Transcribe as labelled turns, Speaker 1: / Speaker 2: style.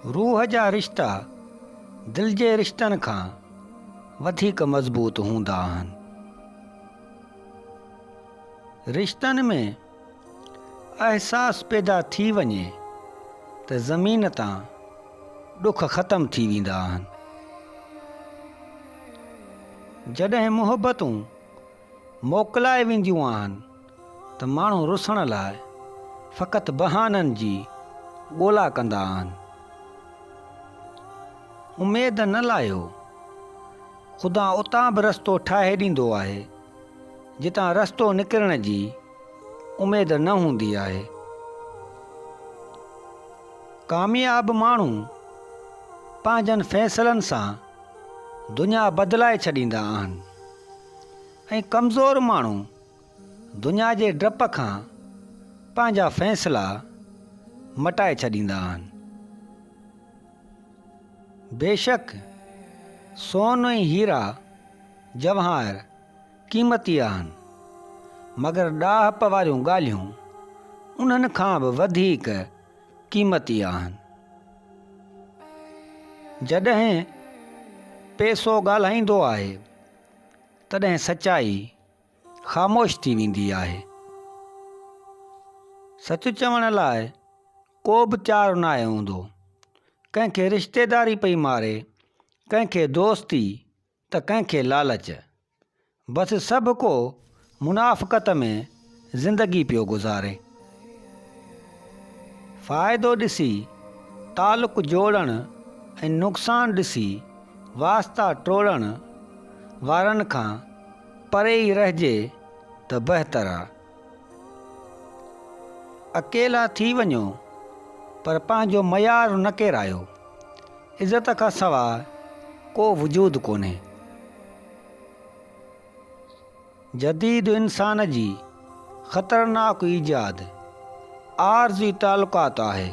Speaker 1: روح جا رشتا دل جي رشتن کان وڌيڪ مضبوط هوندا آهن. رشتن ۾ احساس پيدا ٿي وڃي ته زمين تان ڏک ختم ٿي ويندا آهن. جڏهن محبتون موڪلائي وينديون آهن ته ماڻهو رسڻ لاء فقط بهانن جي ڳولا ڪندا آهن. اميد نه لاهيو، خدا اتان به رستو ٺاهي ڏيندو آهي، جتان رستو نڪرڻ جي اميد نه هوندي آهي. ڪامياب ماڻهو پنهنجن فيصلن سان دنيا بدلائي ڇڏيندا آهن ۽ ڪمزور ماڻهو دنيا جي ڊپ کان پنهنجا فيصلا مٽائي ڇڏيندا آهن. بيشڪ سون ۽ هيرا جواهر قيمتي آهن، مگر ڏاهپ واريون ڳالهيون انهن کان به وڌيڪ قيمتي آهن. جڏهن پئسو ڳالهائيندو آهي، تڏهن سچائي خاموش ٿي ويندي آهي. سچ چوڻ لاء ڪو به تيار ناهي هوندو. ڪنهن کي رشتيداري پئي ماري، ڪنهن کي دوستي ته ڪنهن کي لالچ. بس سڀ ڪو منافقت ۾ زندگي پيو گذاري. فائدو ڏسي تعلق جوڙڻ ۽ نقصان ڏسي واسطا ٽوڙڻ وارن کان پري ئي رهجي ته بهتر آ. اڪيلا ٿي وڃو پر پنهنجو معيار نه ڪيرايو. عزت کان سواء ڪو وجود ڪونهي. جديد انسان جي خطرناڪ ايجاد عارضي تعلقات آهي.